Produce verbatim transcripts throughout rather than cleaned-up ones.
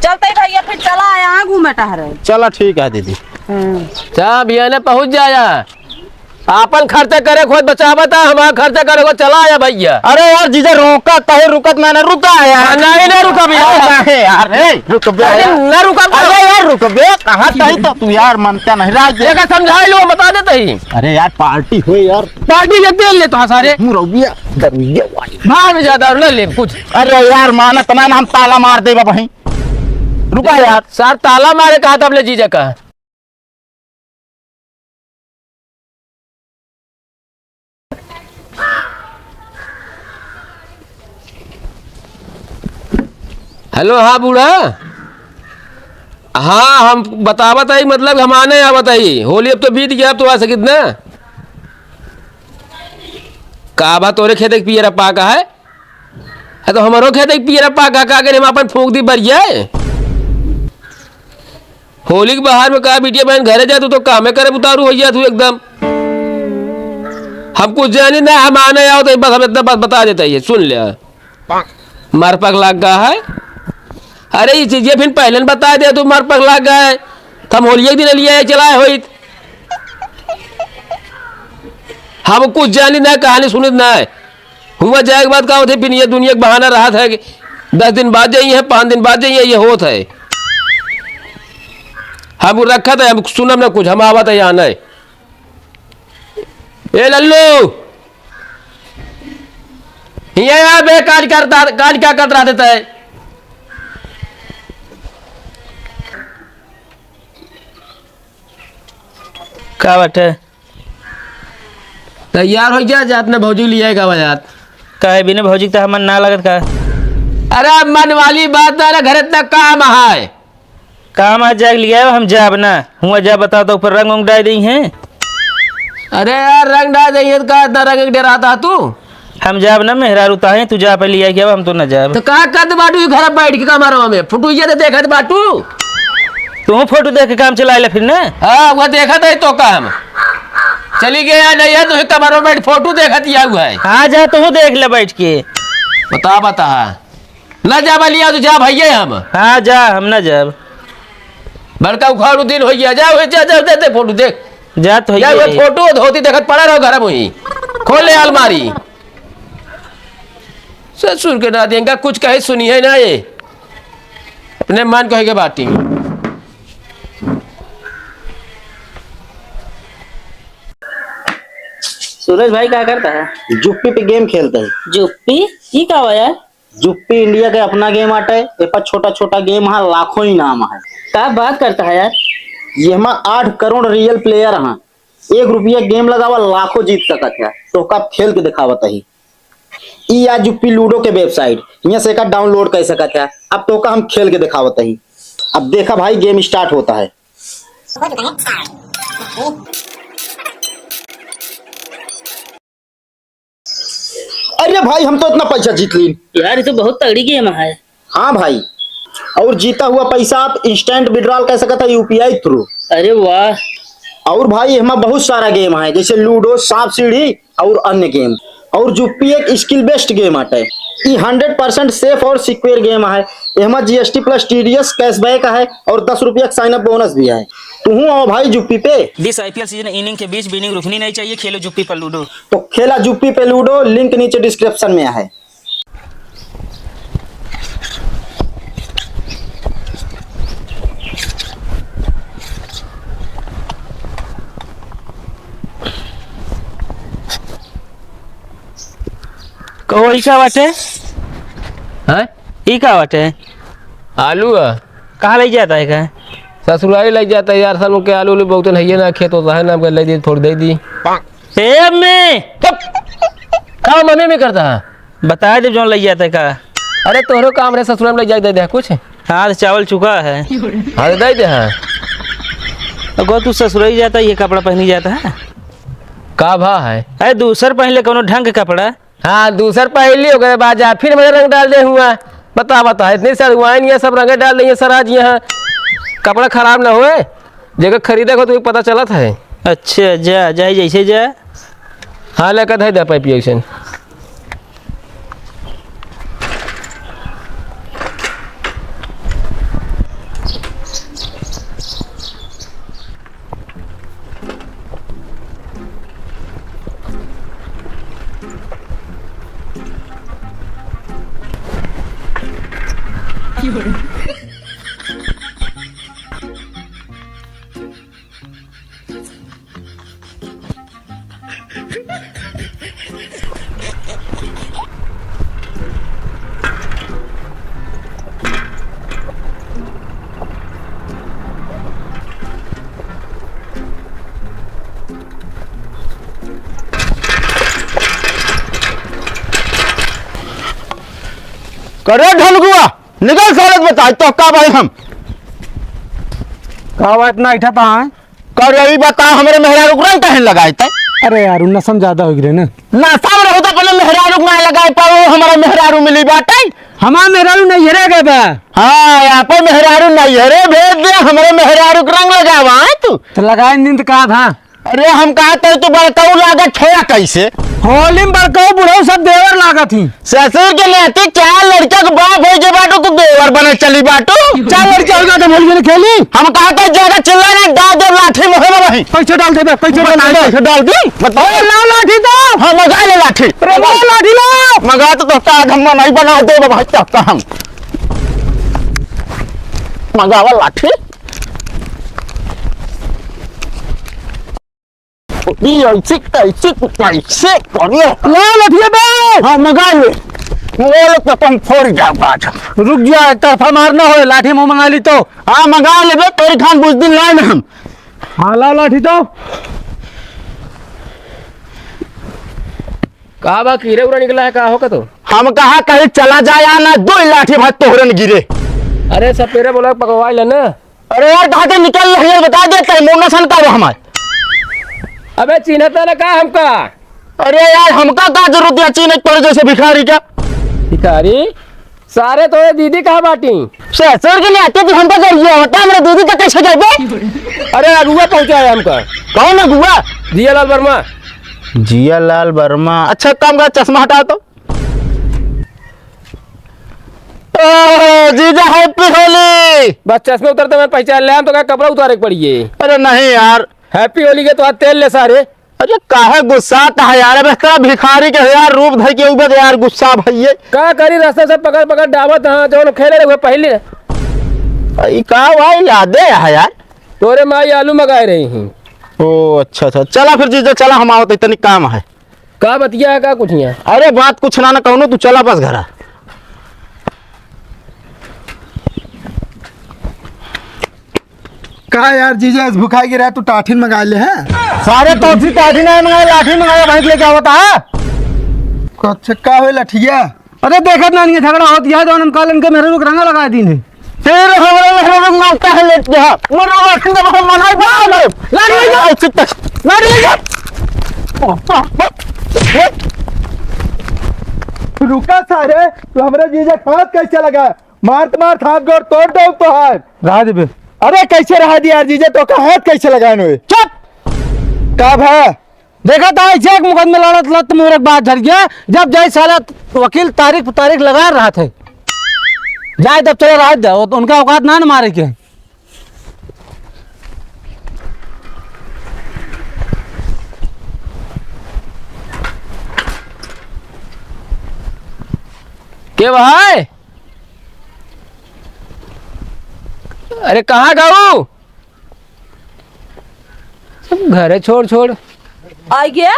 चलते भैया, फिर चला आया, हाँ, घूमे टहरे। चला, ठीक है दीदी। हम्म। जा भैया ने पहुँच जाया, आपन खर्चा करे खुद बचावत है, हमारा खर्चा करे को चला आया भैया। अरे यार जीजा, रोका कहे, रुकत ना, ना रुका यार। हाँ, नहीं, नहीं रुका भैया। अरे काहे यार, ए, रुक बे। अरे ना रुका। अरे यार रुक बे, कहाँ कहीं तो तू यार मनता नहीं राज दे। देखा समझा लो, बता देते ही। अरे यार पार्टी हो यार। पार्टी के तेल ले तो हाँ सारे। मुरौबिया, दरुइया वाली। भाग में ज्यादा ना ले कुछ। अरे यार मानत ना, हम ताला मार देबा वहीं। रुका यार। सार ताला मारे कहा था अपने जीजा का। हेलो, हाँ बूढ़ा, हाँ हम बतावत हई, मतलब हम आने आवत हई, होली अब तो बीत गया, अब तो आ सकित ना। का बा तोरे खेते के पियरा पाका है? अरे तो हमरो खेते के पियरा पाका, का करे हम अपन फूंक दी बरिया। होली के बहार में का बिटिया बहन घरे जाए, तू तो कामे करे उतारू हो जाए तू एकदम। हम कुछ जानी ना, हम आने आओ तो बस हम इतना बस बता देता है, सुन ले। मार पगला गा है। अरे ये चीजें फिर पहले न बता दे तू, मार पगला गा है। तो हम होलिया के दिन लिए आए, चलाए होइत। हम कुछ जानी ना, कहानी सुनित ना है। हुआ जाए के बाद का होते, फिर ये दुनिया के बहाना रहत है कि दस दिन बाद जाइए, पाँच दिन बाद जाइए, ये होत है। हम रखत है, हम सुनब ना कुछ, हम आवत है यहाँ नहीं। ए लल्लू, हिया आ बे, काज करता, काज का करत रह देता है। का बाटे? तैयार हो जा, जा अपने भौजी लियाए का बा जात। काहे बिना भौजी के तो हमन ना लगत का? अरे मन वाली बात ना, घरे इतना काम है। काम आज जाके लियाए, हम जाब ना। हुआ जा बता तो ऊपर रंग उंग डाल देइहैं। अरे यार रंग डाल देइहैं तो का इतना रंग एक डेराता तू? हम जाब ना, मेहरारू ताहे, तू जा पहले लियाए के आवा, हम तो ना जाब। तो का करत बाटू ई घर बैठ के कमरवा में? फोटो ये तो देखत बाटू। तू फोटो देख के काम चलाए ले फिर ना। हाँ, वो देखत है तो काम। चली गया नहीं है, तू कमरवा में बैठ फोटो देखत या हुआ है। हाँ, जा तू देख ले बैठ के। बता, बता। ना जाबा लिया तो जा भैया हम। हाँ, जा, हम ना जाब। बड़का उखाड़ू दिन हो गया, जा, जा, जा, दे, दे फोटो देख। जा तो जा, होइए। वो फोटो धोती देखत पड़ा रहो घर में ही। खोल ले अलमारी। ससुर के नाती इनका कुछ कहे सुनी है ना ये, अपने मन कहे के बाटी। सूरज भाई का करता है? जुप्पी पे गेम खेलता है। जुप्पी? ई का बा यार? जुप्पी इंडिया के अपना गेम आटे। ए पर छोटा छोटा गेम है, लाखों इनाम है। का बात करता है यार? ये हमार आठ करोड़ रियल प्लेयर हैं। एक रुपया गेम लगावा, लाखों जीत सकत है। तो का खेल के दिखावत ही। ई आ जुप्पी लूडो के वेबसाइट, यहाँ से एका डाउनलोड कर सकत है। अब तो का हम खेल के दिखावत ही। अब देखा भाई, गेम स्टार्ट होता है। अरे भाई, हम तो इतना पैसा जीत लीन। यार, ये तो बहुत तगड़ी गेम है। हाँ भाई, और जीता हुआ पैसा आप इंस्टेंट विड्रॉल कर सकत है यूपीआई थ्रू। अरे वाह। और भाई, एमा बहुत सारा गेम है, जैसे लूडो, सांप सीढ़ी और अन्य गेम। और जुप्पी एक स्किल बेस्ड गेम आटे। ई हंड्रेड परसेंट सेफ और सिक्योर गेम है। एमा जीएसटी प्लस टीडीएस कैशबैक है और दस रुपया का साइन अप बोनस भी है। तुहूँ आओ भाई जुप्पी पे। This I P L season inning के बीच winning रुकनी नहीं चाहिए, खेलो जुप्पी पर लूडो। तो खेला जुप्पी पे लूडो, लिंक नीचे डिस्क्रिप्शन में है। कहो, ई का बाटे? हैं? ई का बाटे? आलू है। कहाँ लइ जाता है का? ससुरारी लइ जाता है यार, साल के आलू उलू बहुत है ना, खेत होता है ना, हमके लइ दी, थोड़ी दे दी। ए अम्मी! चुप! का मम्मी में करता है? बताइ दे जौन लइ जाता है का। अरे तोहरो काम रहे ससुरा में लइ जाए दे दे कुछ। हाँ, तो चावल चुका है। हाँ, तो दे दे, हाँ। अगो तू ससुरारी जाता है, ये कपड़ा पहनी जाता है? का भा है? अरे दूसर पहन ले कौनो ढंग के कपड़ा। हाँ, दूसर पहन ली, ओकरे बाद जा, फिर मेरे रंग डाल दे हुआ। बता, बता, इतनी सर हुआ है, ये सब रंगे डाल देंगे सर आज यहाँ। कपड़ा खराब ना होए, जगह खरीदे को तुझे पता चलत है। अच्छा, जा, जाए जैसे जा। हाँ, लेकर धर दे पाइप ऐसे। करे ढलगुआ, निकल सारत बताई तो का भाई हम। का बात ना इठा पा है? करे ई बता हमरे मेहरारू के रंग काहे लगाए तै? अरे यार, उ नशा में ज्यादा हो गए ना। नशा में रहो तो अपने मेहरारू के ना लगाए पाओ, हमारा मेहरारू मिली बाटे। हमार मेहरारू नैहरे गए बा। हाँ, यहाँ पे मेहरारू नैहरे भेज दे, हमरे मेहरारू के रंग लगावा है तू। तो लगाए दिन तो कहा था। अरे हम कहा तै तू बड़काऊ लागत होया कैसे? होली में बड़काऊ बुढ़ऊ सब देवर लागत ही। ससुर के नाते चार लड़का के बाप है जे बाटू तू देवर बने चली बाटू। चार लड़का होगा तो होली में खेली। हम कहा तै ज्यादा चिल्ला ना, डाल दे लाठी मुँह में वहीं। कैसे डाल देबे? कैसे डाल देबे? कैसे डाल दी? बताओ। अरे लाओ लाठी दो। हाँ, मंगा ले लाठी। अरे लाओ लाठी लाओ। मंगा तो, तो का हम नहीं बना दे भाई, क्या हम। मंगावा लाठी। ई ऐसे कैसे, कैसे करिए? ला लठिया बे। हाँ, मंगा ले। मंगा ले तो अपन फोड़ जा बाज। रुक जा, एक तरफा मारना हो, लाठी मुँह मंगा ली तो। हाँ, मंगा ले बे, तोरी खान बुझ दिन लाए ना हम। हाँ, ला लाठी तो। का बा, कीड़े उड़ा निकला है का हो का तो? हम कहा कहीं चला जाया ना, दो लाठी भाई तोहरन गिरे। अरे सपेरे बोला पकवाई ले ना। अरे यार, कहाँ से निकल रही है, बता दे, तै मोना सन का वो हमार। अबे, चिन्हता ना का हमका? अरे यार, हमका का जरूरत है चीने तोरे जैसे भिखारी का? भिखारी? सारे तोरे दीदी कहाँ बाटी? ससुर के नाते तू हमका जरूरत है, बता, हमरा दीदी का कैसे जाबे? अरे, अगुआ पहुँचा है हमका। कौन अगुआ? जियालाल वर्मा। जियालाल वर्मा। अच्छा, काम का चश्मा हटा तो। ओ, जीजा, happy होली। बस चश्मे उतरते मैं पहचान ले, हम तो का कपड़ा उतारे के पड़िए। अरे नहीं यार। Happy होली के तो आज तेल ले सारे। अरे काहे गुस्सात है यार, अब इस तरह भिखारी के यार रूप धर के उबे यार गुस्सा भइये। का करी, रास्ता से पकड़ पकड़ डावत हाँ, जौन खेले रहे पहले। ई का भाई लादे है यार? तोरे माई आलू मंगाए रही हैं। ओ अच्छा अच्छा, चला फिर जीजा, चला हम आवत है, तनी काम है। का बतिया है, का कुछ यहाँ? अरे बात कुछ ना, ना कौनो, तू चला बस घरा। का यार जीजा, इस भुखाई गिरा, तू टाठिन मंगा ले हैं? सारे तोसी टाठिन आए मंगाए, लाठी मंगाए, भाई लेके आवता है। अच्छा, का होए लठिया? अरे देखत ना, इनके झगड़ा होत, यह जौन हम काल इनके मेहरारू के रंगा लगा दीन है। तेरे हमारे मेहरारू के नाम का है लेट गया? मरो, मरो, मरो, मरो, मरो। लाठी ले जा। लाठी ले जा। रुका सारे, तू हमरा जीजा के हाथ कैसे लगा? मारत मारत हाथ गोड़ तोड़ दे तो है। रहा देबे। अरे कैसे रहा दिया यार जीजा, तो का हाथ कैसे लगाए नोए? चुप। का भा? देखा था ऐसे एक मुकदमे लड़त लत मोर एक बात झड़ गया, जब जाए साला वकील तारीख तारीख लगा रहा थे, जाए तब चले रहा दे, वो तो उनका औकात ना न मारे के। के भाई? अरे कहाँ गऊ? सब घरे छोड़ छोड़। आ गया?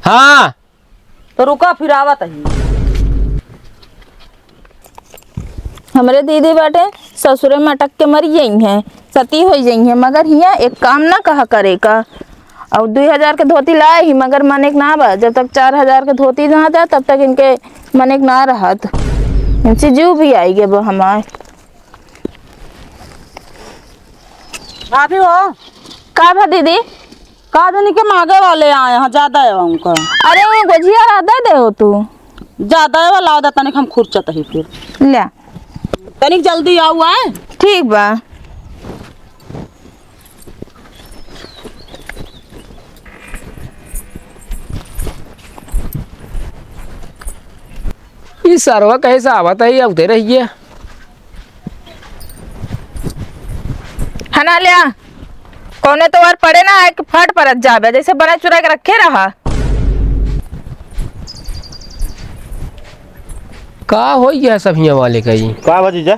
हाँ। तो रुका, फिर आवत ही। हमरे दीदी बाटे, ससुरे में अटक के मर गई हैं, सती हो गई हैं, मगर हियाँ एक काम ना कहा करे का। और दुई हजार के धोती लाए ही, मगर मने के ना बा, जब तक चार हजार के धोती ना दे, तब तक इनके मने के ना रहत। इनसे जीव भी आई गए बा हमार। भाभी हो। का भा दीदी? का जानी के मांगे वाले आए हैं, ज्यादा है उनका। अरे वो गोझिया रह दे दे हो तू। ज्यादा है वाला, दे तनिक हम खुरचत ही फिर। ले। तनिक जल्दी आओ आए। ठीक बा। ई सरवा कहे से आवत है, ये अवते रहिए। हना लिया, कौने तो और पड़े ना है कि फट परत जाबे, जैसे बना चुरा के रखे रहा। का हो गया सब हियाँ वाले का ही? का बा जीजा?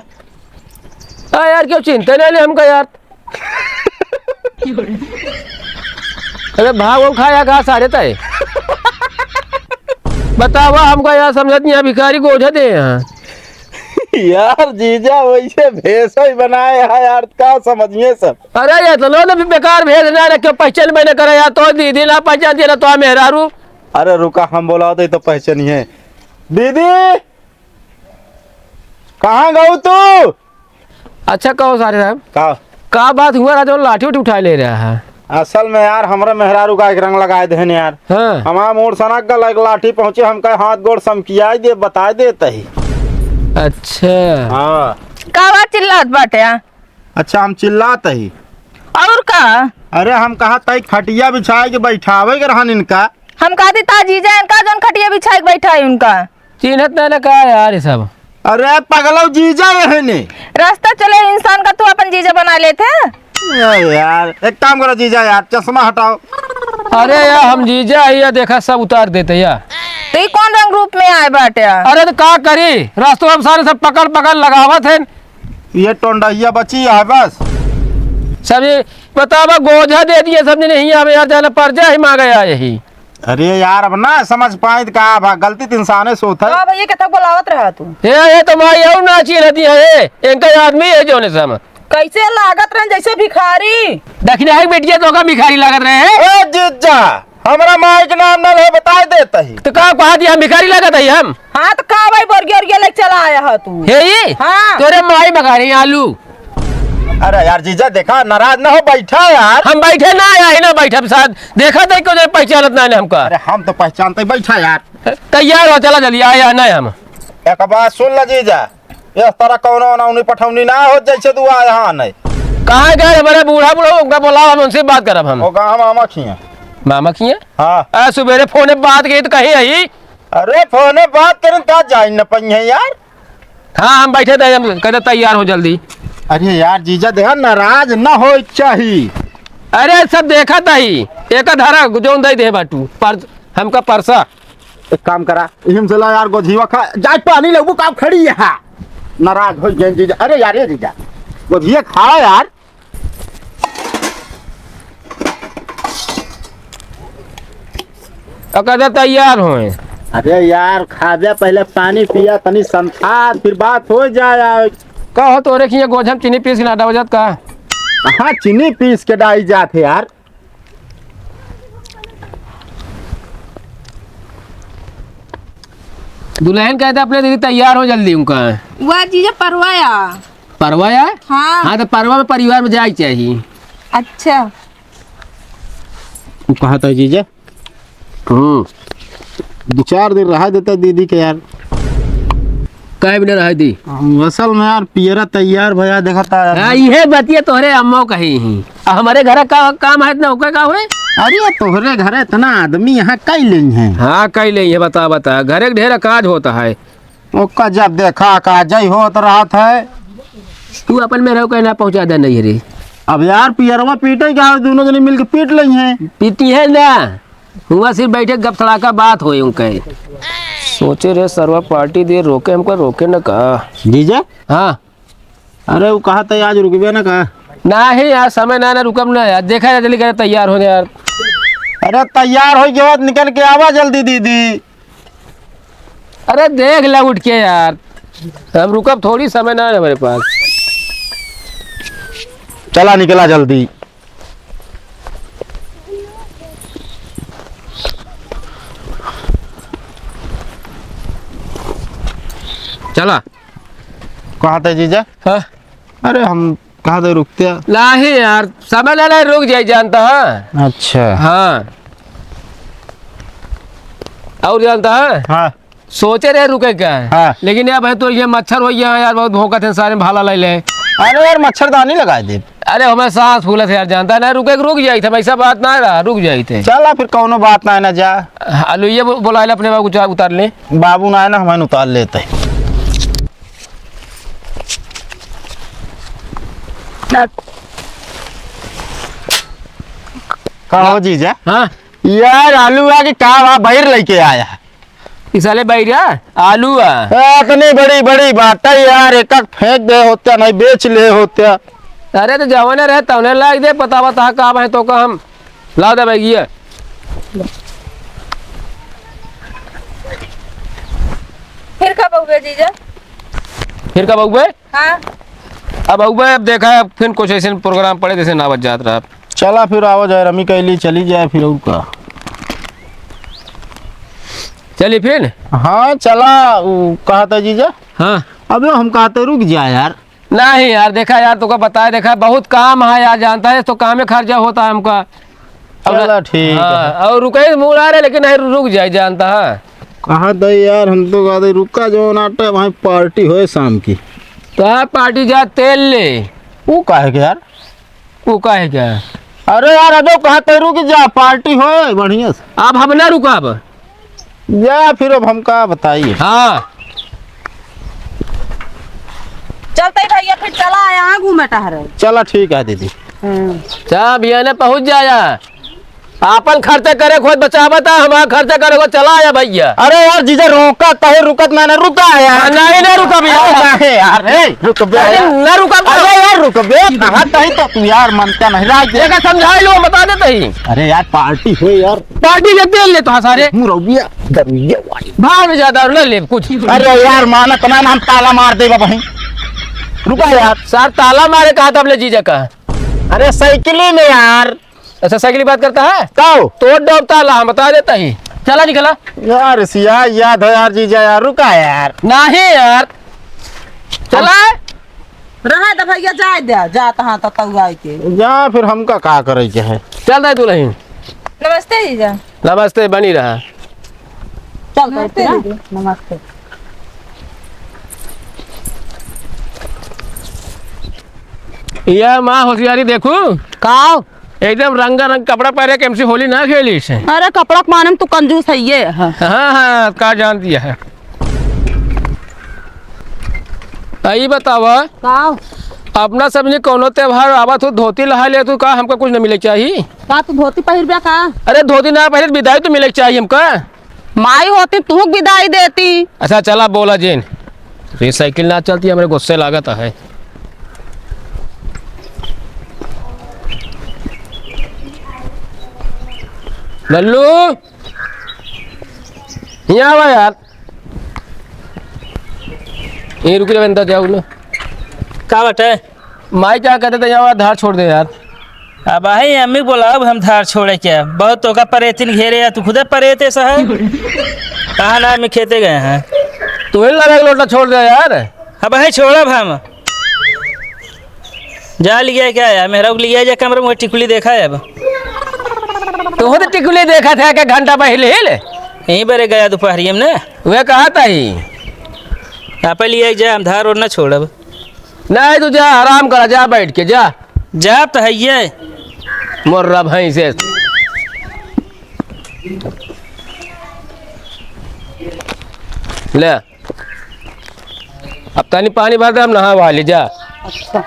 आ यार, क्यों चिंता नहीं ले हमका यार? अरे भाग वो खाया का सारे तय। बतावा हमका यार, समझत नहीं, भिखारी गोझ दे यहाँ। यार जीजा वैसे भेष ही बनाए है यार, का समझिए सब। अरे ये तो लो ना, बेकार भेष ना रखे, पहचान में ना करे यार, तो दीदी ना पहचान दिया ना तो मेहरारू। अरे रुका, हम बोलावत ही तो पहचानिए। दीदी, कहाँ गऊ तू? अच्छा कहो सारे साहब, का? का बात हुआ रहा जो लाठी उठी उठाए ले रहा है? असल में यार, हमरा मेहरारू का एक रंग लगाए देहन यार। हाँ। हमारा मूड सनक गल, एक लाठी पहुँचे, हमका हाथ गोड़ समकियाई दे, बताए देत ही। अच्छा। हाँ। का बात चिल्लात बाटे? अच्छा, हम चिल्लात ही। और का? अरे, हम कहा तई खटिया बिछाए के बैठावे के रहन इनका। हम कहती ता जीजा इनका जौन खटिया बिछाए के बैठाई उनका। चिन्हत ना ना का यार ये सब। अरे पगलऊ, जीजा यही ने। रास्ता चले इंसान का तू अपन जीजा बना लेते हैं। ए यार, एक काम करो जीजा यार, चश्मा हटाओ। अरे यार, हम जीजा है यार, देखा सब उतार देते यार। तो ये कौन रंग रूप में आए बाटे यार? अरे तो का करी, रास्तों में सारे सब पकड़ पकड़ लगावत हैं। ये टोंडहिया बची है बस। सब ये बतावा, गोझा दे दिए सब जने, नहीं आवे यार, जाना पर जा ही मांगे आए ही। अरे यार, अब ना समझ पाए त का बा, गलती त इंसाने से होत है। का भैया, केथा बोलावत रहा तू? ए, ये तो माई और ना चीन हती है, ए, इनका आदमी है जोने से हम। कैसे लागत रहन जैसे भिखारी? दक्षिणा है बेटिया, तो का भिखारी लागत रहे हैं? ए जीजा, हमरा माई के नाम ना ले, बताए देत ही। तो का कहा दिया, हम भिखारी लागत है हम? हाँ, तो का भाई, बोरगिया ओरगिया लेके चला आया है तू? हे ये? हाँ। तोरे माई बघारे आलू। अरे यार जीजा, देखा, नाराज ना हो, बैठा यार। हम बैठे ना, यही ना बैठब साथ। देखा तो क्यों नहीं पहचानत ना हमका। अरे हम तो पहचानते, बैठा यार। तैयार हो, चला जल्दी, आया ना हम। एक बात सुन ल जीजा, इस तरह कौनो अनौनी पठौनी ना हो, जैसे तू आया है नहीं। कहाँ गए हमारे बूढ़ा बूढ़ा, उनका बोलाओ, हम उनसे बात करब हम। वो गाँव मामा खिया। मामा खिया? हाँ। आ, सुबेरे फोन पे बात की तो कहीं आई। अरे फोन पे बात करें, का जाइन न पइहे यार। हाँ, हम बैठे थे, हम कहते तैयार हो जल्दी। अरे यार जीजा, देखा, नाराज ना होए चाही। अरे सब देखा तही, एक धरा जौन दे दे बाटू, पर हमका परसा। एक काम करा, इहिम से ला यार, गोझिया खा, जाए पानी लेबू का खड़ी है। नाराज हो गए जीजा। अरे यार, ये जीजा, गोझिया खा यार। अकदा तैयार होए। अरे यार, खा जा, पहले पानी पिया, तनी संथा, फिर बात हो जाए। का हो तोरे खिया गोझम चीनी पीस के ना डावल जात का? हाँ, चीनी पीस के डाई जात है यार। दुल्हन कहते अपने दीदी तैयार हो जल्दी उनका। वाह जीजा, परवाया। परवा यार? हाँ। हाँ, तो परवा में परिवार में जाए के चाहिए। अच्छा। वो कहा था जीजा? हम्म। दो चार दिन रहा देता दीदी के यार। काहे बिना रहा दी? हम असल में यार पियरा तैयार भया देखा था यार। हाँ, इहे बतिया तोहरे अम्मो कही ही। आ, हमारे घर का काम है ना, ओकर का होए? अरे, तोहरे घर इतना आदमी यहाँ कई लेई हैं। हाँ, कई लेई है, बता, बता। घरे के ढेर काज होता है। ओका जब देखा का जय होत रहत है। तू अपन में रहो, कहना पहुँचा दे नहीं रे। अब यार पियरवा पीटे का है, दोनों जने मिलके पीट लेई हैं। पीटी है ना, हुआ सिर्फ बैठे गप सड़ाका बात होए उनके। सोचे रे सरवा पार्टी दे रोके हमको, रोके न का। जीजा? हाँ। अरे वो कहा था आज रुकबे ना का? नहीं यार, समय ना, ना रुकब ना यार, देखा यार जल्दी करे तैयार हो यार। अरे तैयार हो गया, निकल के आवा जल्दी दीदी। अरे देख ले उठ के यार, हम रुकब थोड़ी, समय ना है हमारे पास। चला निकला जल्दी। चला। कहाँ थे जीजा? हाँ? अरे हम कहाँ थे रुकते हैं? नहीं यार, समय ना, ना रुक जाए, जानता है। अच्छा। हाँ। और जानता है? हाँ। सोचे रहे रुके का है। हाँ। लेकिन यार भाई, तो ये मच्छर हो गया यार, बहुत भौंकत है सारे, भाला ले ले। अरे यार, मच्छरदानी लगा दे। अरे हमें सांस फूलत है यार, जानता है ना, रुके के रुक जाई थे, ऐसा बात ना रहा, रुक जाई थे। चला फिर, कौनो बात ना है ना, जा। हाँ, लो ये बो-, बोला ले अपने बाबू, जा उतार ले। बाबू ना है ना, हमें उतार लेते। का हो जीजा? हाँ। यार आलू आके का बा, बहिर लेके आया। ई साले बैरिया आलू आ। ए, इतनी बड़ी बड़ी बाटा यार, एक एक फेंक दे होत्या, नहीं बेच ले होत्या। अरे तो जवने रहे तवने लाइ दे, पता बता का भाई तो का हम ला दे बैगिया। फिर कब अउबे जीजा? फिर कब अउबे? हाँ। अब अउबे, अब देखा, अब फिर कुछ ऐसे प्रोग्राम पड़े जैसे नावत जात रहा। चला फिर आवा जाए, रमी कैली चली जाए फिर और का। चली फिर? हाँ चला, उ, कहा था जीजा? हाँ। अबे हम कहते रुक जा यार। नहीं यार, देखा यार, तोका बताए, देखा, बहुत काम है यार, जानता है, तो कामे खर्चा होता है हमका। अब चला, ठीक हाँ, है। और रुके मुड़ आ रहे, लेकिन नहीं, रुक जाए, जानता है। कहा था यार, हम तो कहते रुका जो नाटा, वहाँ पार्टी होए शाम की। तो हाँ, पार्टी जा, तेल ले। वो काहे के यार? वो काहे के? अरे यार, अबे कहा था रुक जा, पार्टी होए बढ़िया से। अब हम ना रुकब। या फिर अब हम का बताइए। हाँ। चलते ही भैया फिर चला आया, हाँ, घूमे टहरे। चला ठीक है दीदी। हम्म। अच्छा, भैया ने पहुँच जाया। आपन खर्चा करे खुद बचावत है, हमारा खर्चा करे खुद चला आया भैया। अरे यार जीजा रोका, कहे रुकत ना, ना रुका यार। हाँ, नहीं, नहीं रुका भैया। अरे काहे यार, ए, रुक बे। अरे ना रुका। अरे यार रुक बे, कहा तही तो तू यार मनता नहीं राज दे। देखा समझा लो, बता देते ही। अरे यार पार्टी हो यार। पार्टी के तेल ले तो हाँ सारे। मुरौबिया, दरुइया वाली। भाड़ में ज्यादा ना ले कुछ। अरे यार मानत ना, ना हम ताला मार देबा बहिन। रुका यार। सर ताला मारे कहा था अपने जीजा का। अरे साइकिल में यार। अच्छा साइकिल की बात करता है? काओ? तोड़ डोब ताला हम बता देता ही। चला निकला। यार सिया याद है यार जीजा यार, रुका यार। नहीं यार। चला। रहा दे भैया, जाए दे, जा तहाँ ततौ आए के। जा फिर हमका का करे के है? चल रहे दुल्हन। नमस्ते जीजा। नमस्ते, बनी रहा। चल नमस्ते बैठते हैं। दीदी, नमस्ते। या माँ होशियारी देखू। काओ? एकदम रंगा रंग कपड़ा पहरे के हमसे होली ना खेली से। अरे कपड़ा के माने में तू कंजूस है ये। हाँ। हाँ, हाँ, का जान दिया है। आ, ई बतावा, का? अपना सबने कौनो त्योहार आवत हो, धोती लहा ले तू, का हमका कुछ न मिले के चाही? का तू धोती पहिरबे का? अरे धोती ना पहिरे, विदाई तो मिले के चाही हमका। माई होती तू विदाई देती। अच्छा चला बोला जेन, ये साइकिल ना चलती, हमरे गुस्से लागत है। लल्लू, यहाँ आवा यार। ये रुक जा, अंदर जाओ ना। का बाटे? माई क्या कहते थे, यहाँ धार छोड़ दे यार। अब आई अम्मी बोला, अब हम धार छोड़े क्या? बहुत तोका परेतिन घेरे या तू खुदे परेते सह। कहाँ ना अम्मी खेते गए हैं। तू ही लगा के लोटा छोड़ दे यार। अब आई छोड़ब हम। जा लिया क्या यार, मेहरा को लिया जा कमरे में, टिकुली देखा है अब। तू तो टिकुली देखा था एक घंटा पहले ही ले। यहीं बरे गया दोपहरिया में ना। वह कहा था ही। आप लिया जा, हम धार और ना छोड़ब। नहीं, तू जा, आराम करा, जा बैठ के, जा। जा तो है ये। मोर रब है इसे। ले। अब तनी पानी भर दे, हम नहा वहा ले, जा। अच्छा।